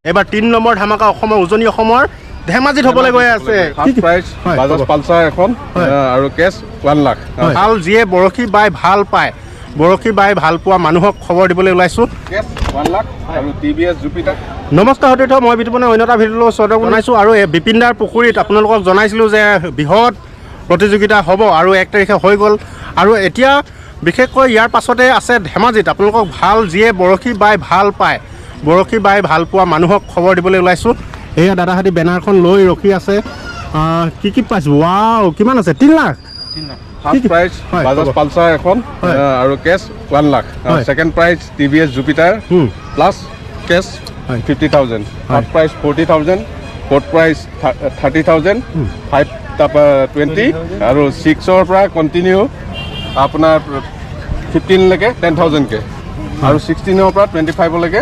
এইবাৰ 3 নম্বৰ ধামাকা অসমৰ, উজনি অসমৰ ধেমাজিত হ'বলৈ গৈ আছে। ফাৰ্ষ্ট প্ৰাইজ হয়, বাজাজ ক'ব। পালচাৰ এখন আৰু কেছ 1 লাখ। ভাল, যিয়ে বৰশী বাই ভাল পায়, বৰশী বাই ভাল পোৱা মানুহক খবৰ দিবলৈ ওলাইছোঁ। কেছ 1 লাখ আৰু টিভিএছ জুপিটাৰ। নমস্কাৰ সতীৰ্থ, মই বিতুপনে অন্য এটা ভিডিঅ'লৈ স্বাগতম জনাইছোঁ। আৰু এই বিপিনদাৰ পুখুৰীত আপোনালোকক জনাইছিলোঁ যে বৃহৎ প্ৰতিযোগিতা হ'ব আৰু 1 তাৰিখে হৈ গ'ল। আৰু এতিয়া বিশেষকৈ ইয়াৰ পাছতে আছে ধেমাজিত। আপোনালোকক ভাল, যিয়ে বৰশী বাই ভাল পায়, বৰশী বাই ভাল পোৱা মানুহক খবৰ দিবলৈ ওলাইছোঁ। এয়া দাদাহঁতি বেনাৰখন লৈ ৰখি আছে। কি কি পাইছোঁ? ৱাও, কিমান আছে? 3 লাখ। ফাৰ্ষ্ট প্ৰাইজ বাজাজ ক'ব। পালচাৰ এখন আৰু cash 1 lakh. Second prize TVS Jupiter plus cash 50,000। Third prize 40,000, fourth prize 30,000, five তাৰপৰা 20 আৰু ছিক্সৰ পৰা কণ্টিনিউ আপোনাৰ 15লৈকে 10,000কৈ আৰু 16ৰ পৰা 25লৈকে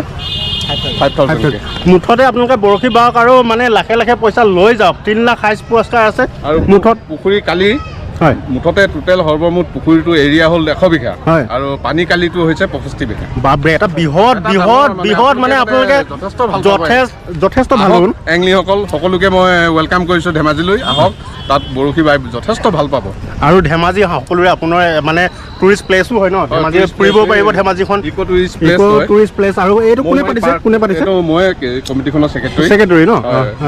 5,000কৈ। মুঠতে আপোনালোকে বৰশী বাওক আৰু মানে লাখে লাখে পইচা লৈ যাওক। 3 লাখ হাইজ পুৰস্কাৰ আছে। আৰু মুঠত পুখুৰী কালি মুঠতে টোটেল সৰ্বমুঠ পুখুৰীটো এৰিয়া হ'ল 100 বিঘা আৰু পানী কালিটো হৈছে 65 বিঘা। বাপৰে, এটা বৃহৎ এটা বৃহৎ ডাঙৰ মানে বৃহৎ মানে আপোনালোকে আপোনালোকে যথেষ্ট ভাল পাব। যথেষ্ট ভাল হ'ব। আহক, এংলিসকল সকলোকে মই welcome কৰিছোঁ ধেমাজিলৈ। আহক, তাত বৰশী বাই যথেষ্ট ভাল পাব। আৰু ধেমাজি সকলোৰে আপোনাৰ মানে টুৰিষ্ট প্লেচো হয় ন ধেমাজি, ফুৰিব পাৰিব ধেমাজিখন। ইক' টুৰিষ্ট প্লেচ। ইক' টুৰিষ্ট প্লেচ। আৰু এইটো কোনে পাতিছে? কোনে পাতিছে? এইটো মই কমিটিখনৰ ছেক্ৰেটাৰী। ছেক্ৰেটাৰী ন?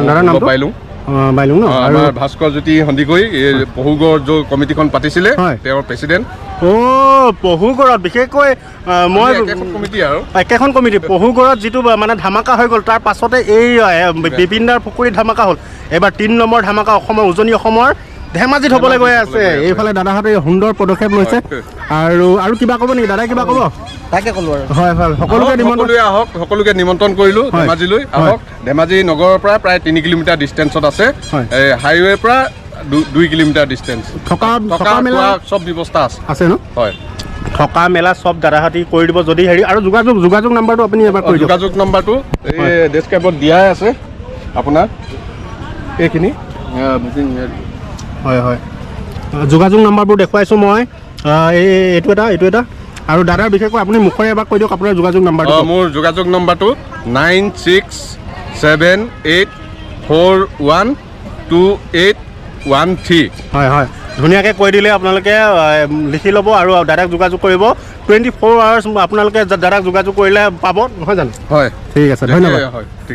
দাদাৰ নামটো? বাইলুং। অঁ, বাইলুং ন? আৰু আমাৰ ভাস্কৰ জ্যোতি সন্দিকৈ, এই পহুগড় য'ৰ কমিটিখন পাতিছিলে, তেওঁৰ প্ৰেচিডেণ্ট। অ', পহুগড়ত বিশেষকৈ মই একেখন কমিটি আৰু। একেখন কমিটি। পহুগড়ত যিটো মানে ধামাকা হৈ গ'ল, তাৰ পাছতে এই বিপিনদাৰ পুখুৰীত ধামাকা হ'ল। এইবাৰ 3 নম্বৰ ধামাকা অসমৰ, উজনি অসমৰ ধেমাজিত হ'বলৈ গৈ আছে। হ'বলৈ গৈ আছে। এইফালে দাদাহঁতে সুন্দৰ পদক্ষেপ লৈছে। আৰু কিবা ক'ব নেকি দাদাই? কিবা ক'ব? তাকে ক'লো আৰু। হয়, সকলোকে আহক, নিমন্ত্ৰণ। সকলোৱে আহক, সকলোকে নিমন্ত্ৰণ কৰিলোঁ। ধেমাজিলৈ আহক। ধেমাজি নগৰৰ পৰা প্ৰায় 3 কিলোমিটাৰ ডিষ্টেঞ্চত আছে। এই হাইৱেৰ পৰা 2 কিলোমিটাৰ ডিষ্টেঞ্চ। থকা থকা থকা মেলা খোৱা চব ব্যৱস্থা আছে। আছে ন? হয়। থকা মেলা চব দাদাহঁতি কৰি দিব যদি হেৰি। আৰু যোগাযোগ নাম্বাৰটো আপুনি এবাৰ কৰি দিয়ক। যোগাযোগ নম্বৰটো এই ডেছক্ৰাইবত দিয়াই আছে আপোনাৰ এইখিনি বুকিং। হয়, যোগাযোগ নাম্বাৰবোৰ দেখুৱাইছোঁ মই। এই এইটো এটা, এইটো এটা। আৰু দাদাৰ বিশেষকৈ আপুনি মুখৰে এবাৰ কৈ দিয়ক আপোনাৰ যোগাযোগ নাম্বাৰটো। মোৰ যোগাযোগ নম্বৰটো 9678412813। হয়, ধুনীয়াকৈ কৈ দিলে। আপোনালোকে লিখি ল'ব আৰু দাদাক যোগাযোগ কৰিব। 24 আৱাৰ্ছ আপোনালোকে দাদাক যোগাযোগ কৰিলে পাব, নহয় জানো? হয়। ঠিক আছে, ধন্যবাদ। হয়, ঠিক।